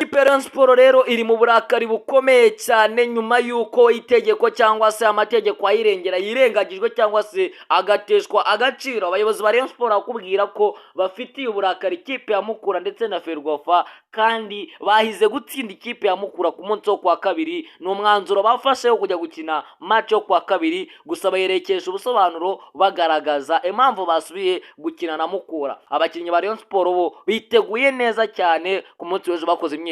Ikipe ya Rayon Sport rero iri mu burakari bukomeye cyane nyuma y'uko itegeko cyangwa se amategeko ayirengera yirengagijwe cyangwa se agateshwa agaciro. Abayobozi ba Rayon Sport bakubwira ko bafitiye uburakari ikipe ya Mukura ndetse na Ferwafa, kandi bahize gutsinda ikipe ya Mukura ku munsi wo kuwa kabiri. Ni umwanzuro bafashe wo kujya gukina match yo kuwa kabiri, gusa bayerekesha ubusobanuro bagaragaza impamvu basubiye gukina na Mukura. Abakinnyi ba Rayon Sport bo biteguye neza cyane, ku munsi w'ejo bakoze imyitozo.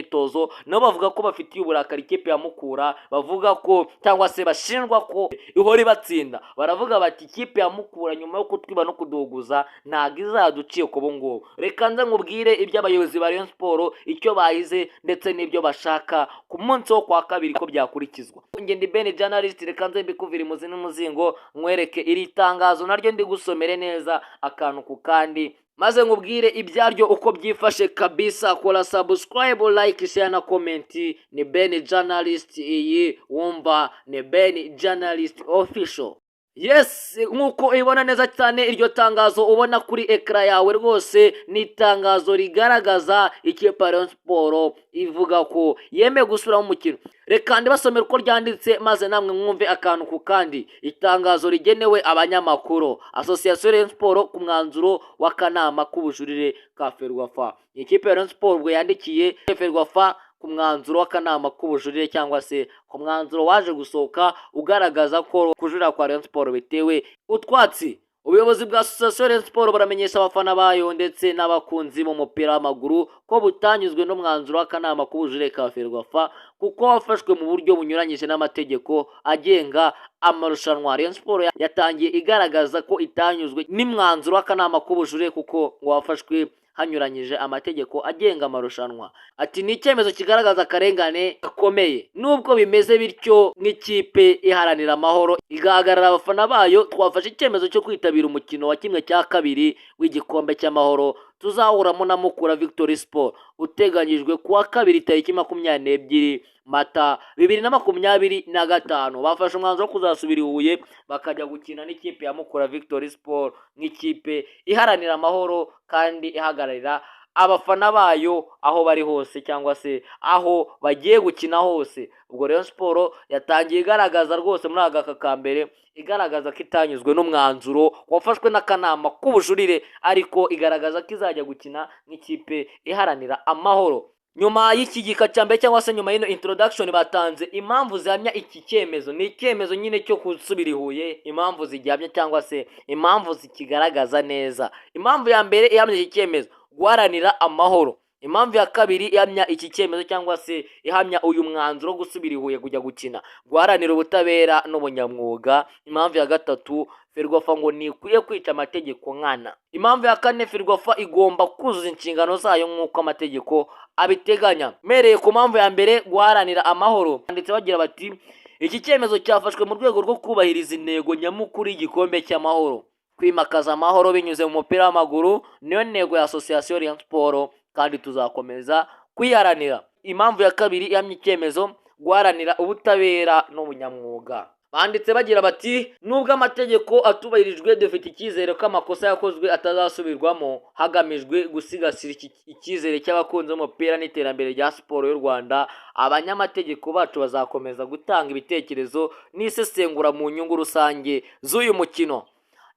Nabo bavuga ko bafitiye uburakari ikipe ya Mukura, bavuga ko cyangwa se bashinjwa ko ihora ibatsinda. Baravuga bati: "Ikipe ya Mukura nyuma yo kutwiba no kuduhuguza ntabwo izaducika ubu ngubu." Reka nze nkubwire ibyo abayobozi ba Rayon Sport icyo bahize ndetse n'ibyo bashaka ku munsi wo kwa kabiri ko byakurikizwa. Njye ndi Ben Journalist, reka nze mbikuvira imuzi n'umuzingo, nkwereke iri tangazo naryo ndigusomere neza akantu ku kandi, maze nkubwire ibyaryo uko byifashe kabisa. Kora subscribe, like, share na comment. Ni Ben Journalist, iyi wumva ni Ben Journalist Official. Yes, nk'uko ubibona neza cyane, iryo tangazo ubona kuri écran yawe rwose ni itangazo rigaragaza ikipe ya Rayon Sport ivuga ko yemeye gusubiramo umukino. Reka ndibasomere uko ryanditse maze namwe mwumve akantu ku kandi. Itangazo rigenewe abanyamakuru, Association Rayon Sport ku mwanzuro w'akanama k'ubujurire ka Ferwafa. Ikipe ya Rayon Sport ubwo yandikiye Ferwafa ku mwanzuro w'akanama k'ubujurire cyangwa se ku mwanzuro waje gusohoka ugaragaza ko kujurira kwa Rayon Sport bitewe utwatsi. Ubuyobozi bwa Association Rayon Sport buramenyesha abafana bayo ndetse n'abakunzi b'umupira w'amaguru ko butanyuzwe n'umwanzuro w'akanama k'ubujurire ka Ferwafa, kuko wafashwe mu buryo bunyuranyije n'amategeko agenga amarushanwa. Rayon Sport yatangiye igaragaza ko itanyuzwe n'umwanzuro w'akanama k'ubujurire kuko ngo wafashwe hanyuranyije amategeko agenga amarushanwa. Ati: "Ni icyemezo kigaragaza akarengane gakomeye. Nubwo bimeze bityo, nk'ikipe iharanira amahoro igahagarara abafana bayo, twafashe icyemezo cyo kwitabira umukino wa 1/2 w'igikombe cy'amahoro tuzahuramo na Mukura Victory Sport, uteganyijwe kuwa kabiri tariki 22 Mata 2025." Bafashe umwanzuro wo kuzasubira i Huye bakajya gukina n'ikipe ya Mukura Victory Sport nk'ikipe iharanira amahoro kandi ihagararira abafana bayo aho bari hose cyangwa se aho bagiye gukina hose. Ubwo Rayon Sport yatangiye igaragaza rwose muri aka ka mbere, igaragaza ko itanyuzwe n'umwanzuro wafashwe n'akanama k'ubujurire, ariko igaragaza ko izajya gukina nk'ikipe iharanira amahoro. Nyuma y'iki gika cya mbere cyangwa se nyuma y'ino introduction, batanze impamvu zihamya iki cyemezo. Ni icyemezo nyine cyo gusubira i Huye, impamvu zigihamya cyangwa se impamvu zikigaragaza neza. Impamvu ya mbere ihamya iki cyemezo: guharanira amahoro. Impamvu ya kabiri ihamya iki cyemezo cyangwa se ihamya uyu mwanzuro wo gusubira i Huye kujya gukina: guharanira ubutabera n'ubunyamwuga. Impamvu ya gatatu: Ferwafa ngo ntikwiye kwica amategeko nkana. Impamvu ya kane: Ferwafa igomba kuzuza inshingano zayo nk'uko amategeko abiteganya. Mpereye ku mpamvu ya mbere, guharanira amahoro, ndetse bagira bati: "Iki cyemezo cyafashwe mu rwego rwo kubahiriza intego nyamukuru y'igikombe cy'amahoro. Kwimakaza amahoro binyuze mu mupira w'amaguru niyo ntego ya Association Rayon Sport, kandi tuzakomeza kuyiharanira." Impamvu ya kabiri ihamya icyemezo, guharanira ubutabera n'ubunyamwuga, banditse bagira bati: "Nubwo amategeko atubahirijwe, dufite icyizere ko amakosa yakozwe atazasubirwamo, hagamijwe gusigasira icyizere cy'abakunzi b'umupira n'iterambere rya siporo y'u Rwanda. Abanyamategeko bacu bazakomeza gutanga ibitekerezo n'isesengura mu nyungu rusange z'uyu mukino."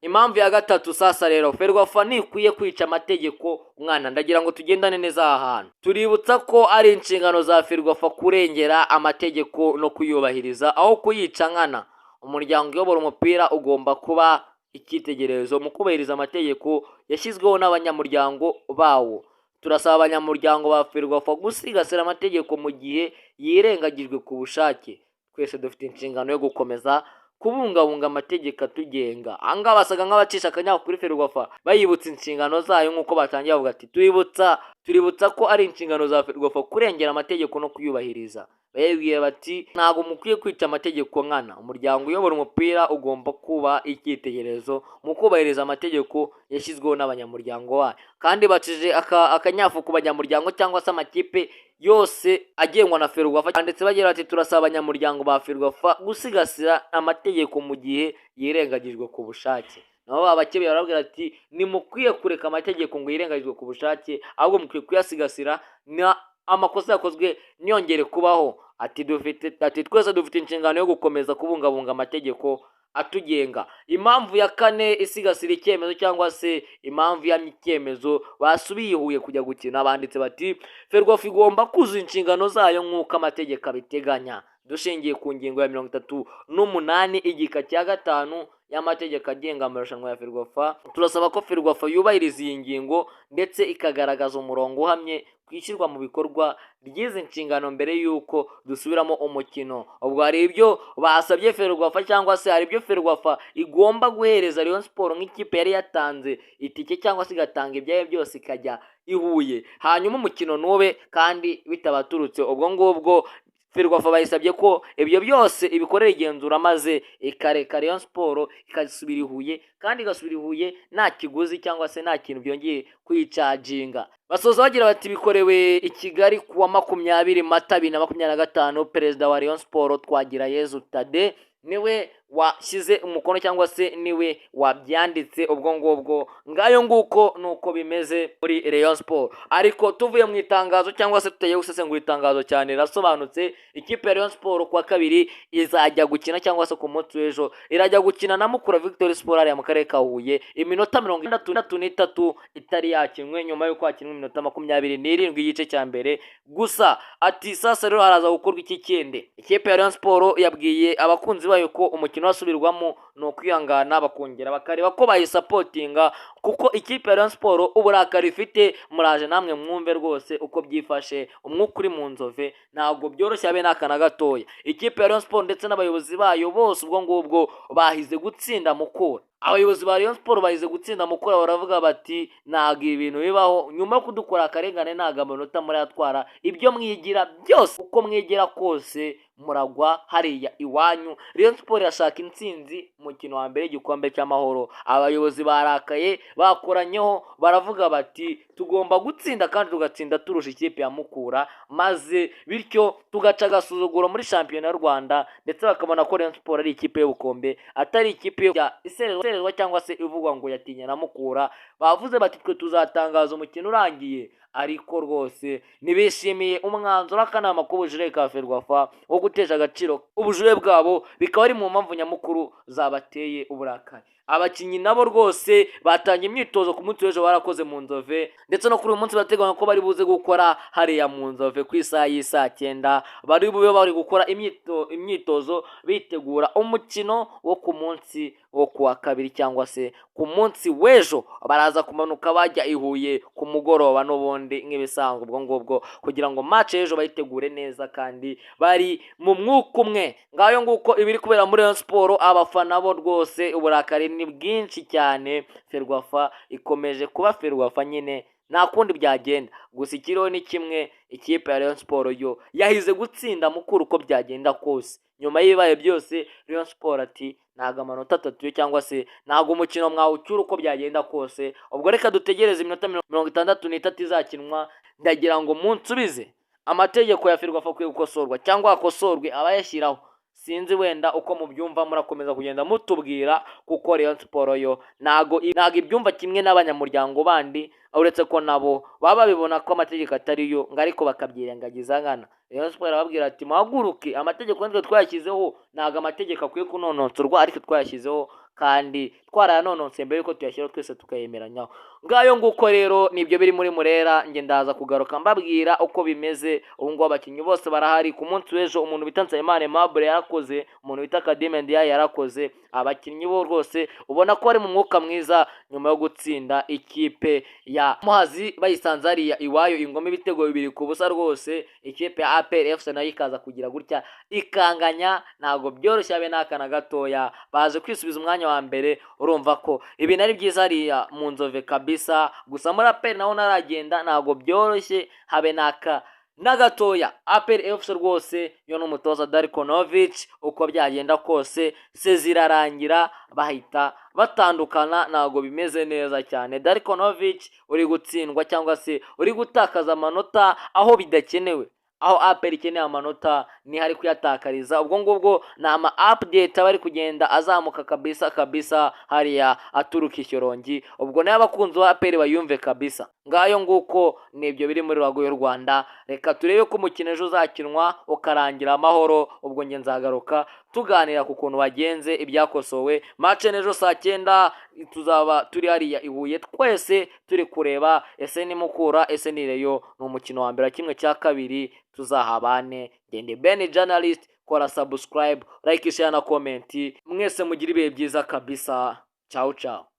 Impamvu ya gatatu sasa rero: Ferwafa ntikwiye kwica amategeko mwana. Ndagira ngo tugendane neza aha hantu. Tuributsa ko ari inshingano za Ferwafa kurengera amategeko no kuyubahiriza aho kuyica nkana. Umuryango uyobora umupira ugomba kuba icyitegererezo mu kubahiriza amategeko yashyizweho n'abanyamuryango bawo. Turasaba abanyamuryango ba Ferwafa gusigasira amategeko mu gihe yirengagijwe ku bushake. Twese dufite inshingano yo gukomeza kubungabunga amategeko atugenga. Ahangaha basaga nk'abacisha akanyafu kuri Ferwafa, bayibutsa inshingano zayo, nk'uko batangiye bavuga ati: Tuributsa ko ari inshingano za Ferwafa kurengera amategeko no kuyubahiriza." Babibwiye bati: "Ntabwo mukwiye kwica amategeko nkana. Umuryango uyobora umupira ugomba kuba icyitegererezo mu kubahiriza amategeko yashyizweho n'abanyamuryango bayo." Kandi bacije akanyafu ku banyamuryango cyangwa se amakipe yose agengwa na Ferwafa, ndetse bagira bati: "Turasaba abanyamuryango ba Ferwafa gusigasira amategeko mu gihe yirengagijwe ku bushake." Nabo babakebeye, barababwira ati: "Ntimukwiye kureka amategeko ngo yirengagizwe ku bushake, ahubwo mukwiye kuyasigasira." Na amakosa yakozwe ntiyongere kubaho. Ati dufite, ati twese dufite inshingano yo gukomeza kubungabunga amategeko atugenga. Impamvu ya kane isigasira icyemezo cyangwa se impamvu ihamya icyemezo basubiye i Huye kujya gukina, banditse bati: "Ferwafa igomba kuzuza inshingano zayo nk'uko amategeko abiteganya. Dushingiye ku ngingo ya 38 igika cya 5 y'amategeko agenga amarushanwa ya Ferwafa, turasaba ko Ferwafa yubahiriza iyi ngingo ndetse ikagaragaza umurongo uhamye ku ishyirwa mu bikorwa ry'izi nshingano mbere y'uko dusubiramo umukino." Ubwo hari ibyo basabye Ferwafa cyangwa se hari ibyo Ferwafa igomba guhereza Rayon Sport nk'ikipe yari yatanze itike cyangwa se igatanga ibyayo byose ikajya i Huye, hanyuma umukino ntube kandi bitabaturutse. Ubwo ngubwo Ferwafa bayisabye ko ibyo byose ibikorera igenzura, maze ikareka Rayon Sport ikasubira i Huye, kandi igasubira i Huye nta kiguzi cyangwa se nta kintu byongeye kwicaginga. Basoza bagira bati: "Bikorewe i Kigali kuwa 20 Mata 2025. Perezida wa Rayon Sport Twagirayezu Tade niwe washyize umukono cyangwa se niwe wabyanditse." Ubwo ngubwo ngayo nguko nuko bimeze muri Rayon Sport. Ariko tuvuye mu itangazo cyangwa se tutagiye gusesengura itangazo cyane, rirasobanutse. Ikipe ya Rayon Sport kuwa kabiri izajya gukina cyangwa se ku munsi w'ejo irajya gukina na Mukura Victory Sport hariya mu karere ka Huye, iminota 63 itari yakinwe, nyuma y'uko hakinwe iminota 27 y'igice cya mbere gusa. Ati sasa rero haraza gukorwa iki kindi? Ikipe ya Rayon Sport yabwiye abakunzi bayo ko umukino wasubirwamo ni ukwihangana, bakongera bakareba ko bayisapotinga, kuko ikipe ya Rayon Sport uburakari ifite, muraje namwe mwumve rwose uko byifashe. Umwuka uri mu Nzove ntabwo byoroshye habe n'aka na gatoya. Ikipe ya Rayon Sport ndetse n'abayobozi bayo bose ubwo ngubwo bahize gutsinda Mukura. Abayobozi ba Rayon Sport bahize gutsinda Mukura, baravuga bati: "Ntabwo ibi bintu bibaho. Nyuma yo kudukora akarengane, ntabwo amanota murayatwara. Ibyo mwigira byose, uko mwigira kose, muragwa hariya iwanyu." Rayon Sport irashaka intsinzi umukino wa mbere w'igikombe cy'Amahoro. Abayobozi barakaye, bakoranyeho, baravuga bati: "Tugomba gutsinda kandi tugatsinda turusha ikipe ya Mukura, maze bityo tugaca agasuzuguro muri shampiyona y'u Rwanda." Ndetse bakabona ko Rayon Sport ari ikipe y'ubukombe, atari ikipe ya isererwa cyangwa se ivugwa ngo yatinya na Mukura. Bavuze bati: "Twe tuzatangaza umukino urangiye." Ariko rwose ntibishimiye umwanzuro w'akanama k'ubujurire ka Ferwafa wo gutesha agaciro ubujurire bwabo, bikaba ari mu mpamvu nyamukuru zabateye uburakari. Abakinnyi nabo rwose batangiye imyitozo ku munsi w'ejo, barakoze mu Nzove, ndetse no kuri uyu munsi barateganya ko bari buze gukora hariya mu Nzove ku isaha y'isaa 9. Bari bube bari gukora imyitozo bitegura umukino wo ku munsi wo kuwa kabiri cyangwa se ku munsi w'ejo. Baraza kumanuka bajya i Huye ku mugoroba n'ubundi nk'ibisanzwe, ubwo ngubwo kugira ngo match y'ejo bayitegure neza kandi bari mu mwuka umwe. Ngayo nguko ibiri kubera muri Rayon Sport. Abafana bo rwose uburakari ni bwinshi cyane. Ferwafa ikomeje kuba Ferwafa nyine, nta kundi byagenda. Gusa ikiriho ni kimwe: ikipe ya Rayon Sport yo yahize gutsinda Mukura uko byagenda kose. Nyuma y'ibibaye byose, Rayon Sport ati: "Ntabwo amanota atatu yo cyangwa se ntabwo umukino mwawucyura uko byagenda kose." Ubwo reka dutegereze iminota 63 izakinwa. Ndagira ngo munsubize: amategeko ya Ferwafa akwiye gukosorwa cyangwa hakosorwe abayashyiraho? Sinzi wenda uko mubyumva, murakomeza kugenda mutubwira, kuko Rayon Sport yo ntago ibyumva kimwe n'abanyamuryango bandi, uretse ko nabo baba babibona ko amategeko atari yo ngo, ariko bakabyirengagiza nkana. Rayon Sport arababwira ati: "Muhaguruke, amategeko nitwe twayashyizeho. Ntabwo amategeko akwiye kunononsorwa, ariko twayashyizeho kandi twarayanonosoye mbere yuko tuyashyiraho, twese tukayemeranyaho." Ngayo nguko rero nibyo biri muri Murera. Njye ndaza kugaruka mbabwira uko bimeze. Ubu ngubu abakinnyi bose barahari ku munsi w'ejo. Umuntu bita Nsabimana Aimable yarakoze, umuntu bita Khadime Ndiaye yarakoze. Abakinnyi bo rwose ubona ko bari mu mwuka mwiza nyuma yo gutsinda ikipe ya Muhazi bayisanze hariya iwayo ingoma ibitego 2-0. Rwose ikipe ya APR FC nayo ikaza kugira gutya ikanganya, ntabwo byoroshye habe n'aka na gatoya. Baje kwisubiza umwanya wa mbere. Urumva ko ibintu ari byiza hariya mu Nzove kabisa. Gusa muri APR naho naragenda, ntabwo byoroshye habe n'aka na gatoya. APR FC rwose yo n'umutoza Darko Novic, uko byagenda kose se zirarangira bahita batandukana, ntabwo bimeze neza cyane. Darko Novic uri gutsindwa cyangwa se uri gutakaza amanota aho bidakenewe. Aho APR ikeneye amanota niho ari kuyatakariza. Ubwo ngubwo ni ama update aba ari kugenda azamuka kabisa kabisa hariya aturuka i Shyorongi. Ubwo nayo abakunzi ba APR bayumve kabisa. Ngayo nguko, nibyo biri muri ruhago y'u Rwanda. Reka turebe ko umukino ejo uzakinwa ukarangira amahoro. Ubwo njye nzagaruka tuganira ku kuntu wagenze, ibyakosowe. Match n'ejo saa 9 tuzaba turi hariya i Huye twese turi kureba ese ni Mukura, ese ni Rayon. Ni umukino wa mbere wa 1/2, tuzahabane. Gende Ben Journalist, kora subscribe, like, share na comment. Mwese mugire ibihe byiza kabisa. Ciao ciao.